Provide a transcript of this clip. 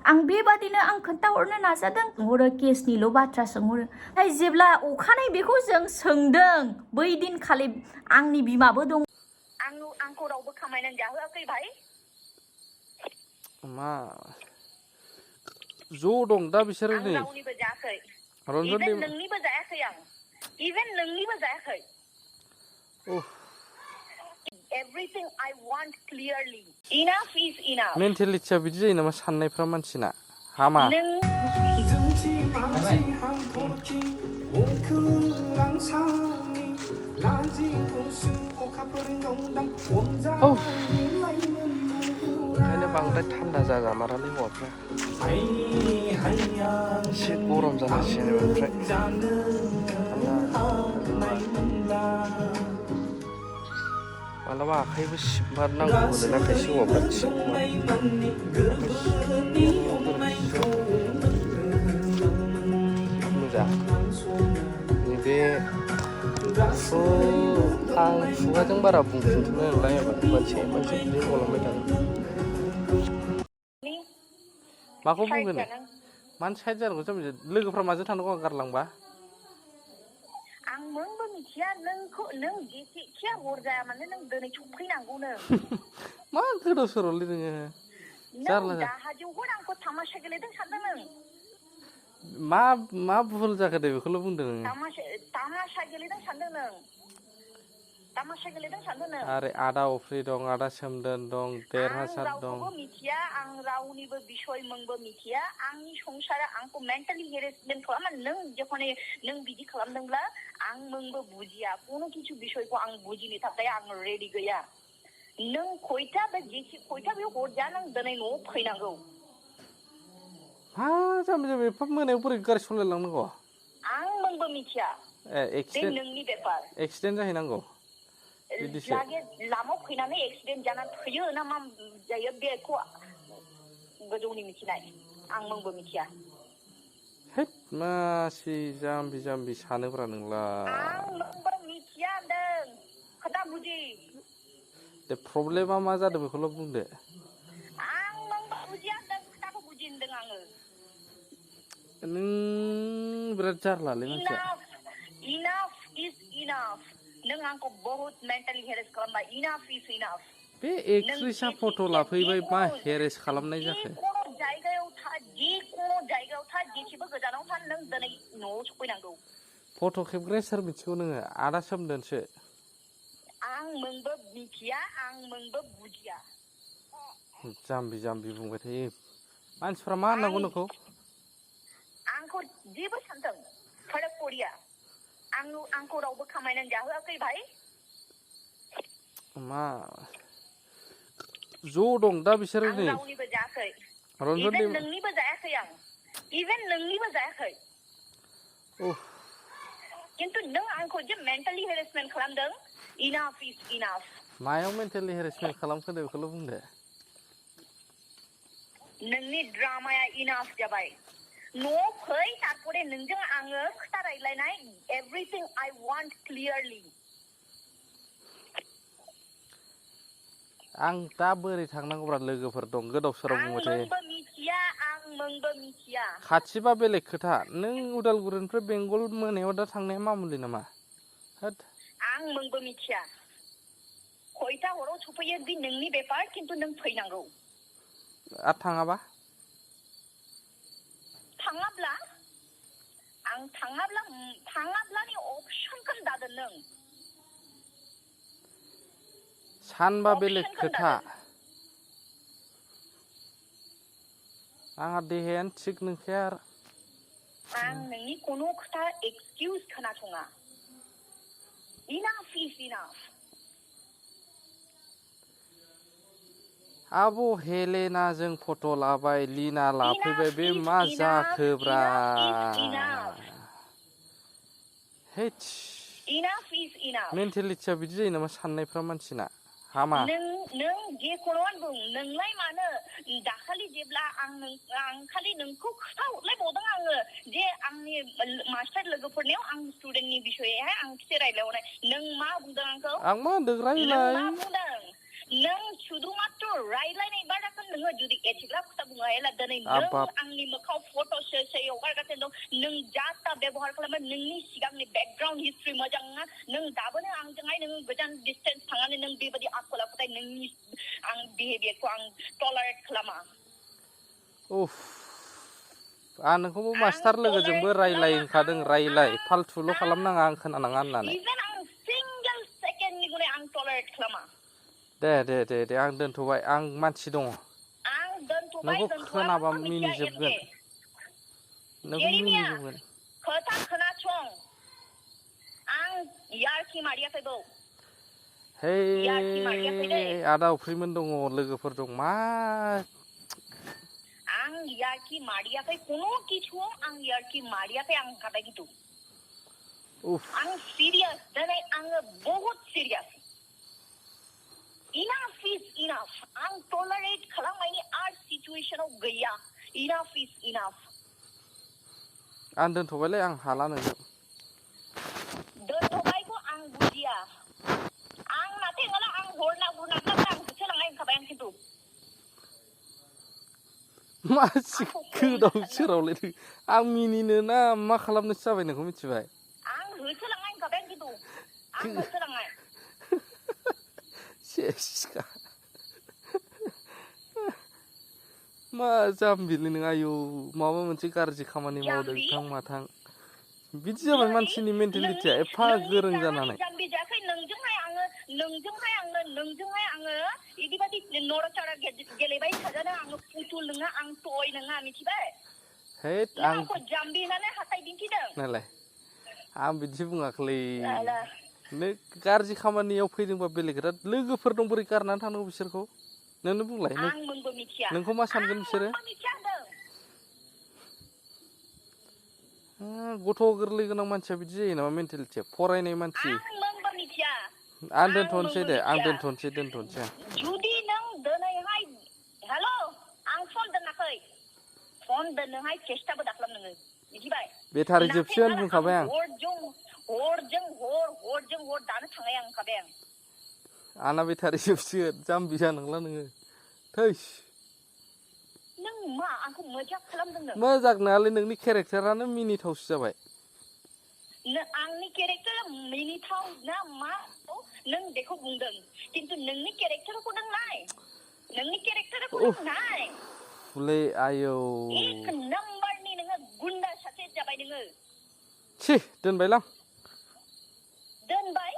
आं बेबादिनो आं खोन्थाहरनो नाजादों हरो केसनिल' बाथ्रा सोंहरो नाथाय जेब्ला अखानायै बेखौ जों सोंदों बै दिनखालि आंनि बिमाबो दं आंखौ रावबो खामायनानै जाहोआखै भाई मा ज' दं दा बिसोरो आं नै रावनिबो जायाखै रन्जन इभेन नोंनिबो जायाखै आं इभेन नोंनिबो जायाखै everything I want clearly enough is enough मेन्टेलिटिया बिदि जायो नामा साननायफ्रा मानसिना हामा ओंखायनो बांद्राय थान्दा जाजामारालै हौवाफ्रा एसे गरम जानांसिगोन ओमफ्राय मालाबा आखाइबो सिबमारनांगौ होनोना खायसे हौवाफ्रा मोजां नैबे आं खुगाजों बारा बुंफिनथ'नो नंला एबार मोनसे बिदिनो गलांबाय थागोन माखौ बुंगोन मानो साइड जानांगौ जाबाय लोगोफ्रा माजों थांनांगौ आं गारलांबा आं नोंबो मिथिया नों जेखिया हरजाया मानो नों दिनै सफैनांगौ नों मा गोदाव सोरावलै नोङो नों दाहाजों हर आंखौ तामाशा गेलेदों सानदों नों मा भुल जाखो दे बेखौल' बुंदों नोङो तामाशा गेलेदों सानदों नों आरे आदा अफ्रि दं आदा सोमदोन दं देरहासार दं आं रावखौबो मिथिया आं रावनिबो बिसय मोनबो मिथिया आंनि संसारा आंखौ मेन्टेलि हेरेसमेन्ट खालामा नों जखन नों बिदि खालामदोंब्ला आं नोंबो बुजिया कोनो किछु बिसयखौ आं बुजिनो थाखाय आं रेडि गैया नों खयथा बे जेखि खयथा बे हरजा नों दिनै न'आव फैनांगौ मा जाम्बि जाम्बि एफा मोनायाव बोरै गारि सालायलांनांगौ आं नोंबो मिथिया बे नोंनि बेपार एक्सिडेन्ट जाहैनांगौ लागे लामायाव फैनानै एक्सिडेन्ट जानानै थैयो ना मा जायो बेखौ गोजौनि मिथिनाय आं नोंबो मिथिया हैद मासि जाम्बि जाम्बि सानोब्रा नोंलाय आं नोंबो मिथिया होनदों खोथा बुजि दे प्रब्लेमा मा जादों बेखौल' बुंदो आं नोंबो बुजिया होनदों खोथाखौ बुजि होनदों आङो नों बिराद जारलालै मानसिया enough is enough नों आंखौ बहुत मेन्टेलि हेरेस खालामबाय enough is enough बे एक्ट्रिसा फट' लाफैबाय मा हेरेस खालामनाय जाखो जिखुनु जायगायाव था जेसेबो गोजानाव था नों दिनै न'आव सफैनांगौ फट' खेबग्राया सोर मिथिगौ नोङो आदा सोमदोनसो आं नोंबो मिथिया आं नोंबो बुजिया जाम्बि जाम्बि बुंबाय थायो मानसिफ्रा मा होननांगौ नोंखौ आंखौ जेबो सानदों फरक पड़िया आंखौ रावबो खामायनानै जाहोआखै भाई मा ज' दं दा बिसोरो नै रावनिबो जायाखै रन्जन इभेन नोंनिबो जायाखै खिन्थु नों आंखौ जे मेन्टेलि हेरेसमेन्ट खालामदों enough is enough मायाव मेन्टेलि हेरेसमेन्ट खालामखो दे बेखौल' बुंदो नोंनि ड्रामाया enough जाबाय न'आव फै तारपरे नोंजों आङो खोथा रायलायनाय everything I want clearly आं दा बोरै थांनांगौब्रा लोगोफोर दं गोदाव सोराव बुंबाय थायो आं नोंबो मिथिया खाथिबा बेलेग खोथा नों उदालगुरिनिफ्राय बेंगल मोनायाव दा थांनाया मामुलि नामा होद आं नोंबो मिथिया खयथा हराव सफैयो बे नोंनि बेपार खिन्थु नों फैनांगौ आरो थाङाब्लानि अपसनखौनो दादों नों सानबा बेलेग खोथा आंहा देहायानो थिग नंखाया आं नोंनि कोनो खोथा एक्सकिउज खोनासङा enough is enough आब' हेलेनाजों फट' लाबाय लिना लाफैबाय बे मा जाखोब्रा मेन्टेलिटिया बिदि जायो नामा साननायफ्रा मानसिना हामा नों जेखौनो बुं नोंलाय मानो दाखालि जेब्ला आं खालि नोंखौ खोथा हरलायबावदों आङो जे आंनि मास्टार लोगोफोरनियाव आं स्टुडेन्टनि बिसयैहाय आं एसे रायलायहरनाय नों मा बुंदों आंखौ आं मा होनदों रायलाय मा बुंदों नों सुदु मात्र रायलायनाय बाथ्राखौ नोङो जुदि एसेग्राब खोथा बुङो एला दिनै नों Abab. आंनि मोखाङाव फट' सो हगारगासिनो दं नों जा ता बेबहार खालामो नोंनि सिगांनि बेकग्राउन्ड हिस्ट्रि मोजां नङा नों दाबोनो आंजोंहाय नों गोजान डिस्टेन्स थांनानै नों बेबायदि आखल आखुथाय नोंनि आं बिहेभियारखौ आं टलारेट खालामा उफ आं नोंखौबो आं मास्टार लोगोजोंबो टलारेट रायलायखादों रायलाय फालथुल' खालामनाङा आं खोनानाङा होननानै इभेन आं सिंगेल सेकेन्डनि गुने आं टलारेट खालामा दे आं दोनथ'बाय आं मानसि दङ आं दोनथ'बाय नोंखौ दोनथ'वा खोनाबा नोंबो मिथिया मिनिजोबगोन एखे नोंखौ जेरिमिया मिनिजोबगोन खोथा खोनासं आं यारखि मारियाखैबो हे यारखि मारियाखै दै आदा उफ्रिमोन दङ लोगोफोर दं मा आं यारखि मारियाखै कुनु किछु आं यारखि मारियाखै आं होनखाबाय खिन्थु उफ आं सिरियास दिनै आङो बहुत सिरियास इनाफ इज इनाफ आं टलारेट खालामनायनि आर्ट सिचुएसनाव गैया इनाफ इज इनाफ आं दोनथ'बायलै आं हाला नोंजों दोनथ'बायखौ आं बुजिया आं माथो होनला आं हरना गुरनाब्लाबो आं होसोलांनाय होनखाबाय आं खिन्थु मासि आंखौ गोदाव खम सोरावलायदों आं मिनिनो ना मा खालामनोसो जाबाय नोंखौ मिथिबाय आं होसोलांनाय होनखाबाय आं खिन्थु आं होसोलांनाय सेसखा मा जाम्बिलै नों आयौ माबा मोनसे गाज्रि खामानि मावदों जाम्बि थां माथां बिदि जाबाय मानसिनि मेन्टेलिटिया एफा गोरों जानानै जाम्बि जायाखै नोंजोंहाय आङो इदिबादि नरचारा गेलेबाय थाजानो आङो पुतुल नङा आं टय नङा मिथिबाय हैद नों आं आंखौ जाम्बि होननानै हाथाय दिन्थिदों नालाय आं बिदि बुङाखैलै आला नों गाज्रि खामानियाव फैदोंबा बेलेग खोथा लोगोफोर दं बोरै गारनानै थांनांगौ बिसोरखौ नोंनो बुंलाय आं मोनबो मिथिया नोंखौ मा सानगोन बिसोरो आं मिथिया होनदों गथ' गोरलै गोनां मानसिया बिदि जायो नामा मेन्टेलिटिया फरायनाय मानसि आं मोनबो मिथिया आं दोनथ'नोसै दे आं दोनथ'नोसै जुदि नों दिनैहाय हेल' आं फन दोनाखै फन दोननोहाय चेष्टाबो दाखालाम नोङो मिथिबाय बेटारि जोबसिगोन बुंखाबाय आं हरजों हर दानो थांनाय आं होनखाबाय आं आंना बेटारि जोबसिगोन जाम्बि जानांला नोङो थैस नों मा आंखौ मजाक खालामदों नों मोजां नङालै नोंनि केरेक्टारानो मिनिथावसो जाबाय आंनि केरेक्टारा मिनिथाव ना मा नों बेखौ बुंदों खिन्थु नोंनि केरेक्टारखौ नों नाय फुलै आयौ एक नाम्बारनि नोङो गुन्दा सासे जाबाय नोङो छी दोनबायलां दोनबाय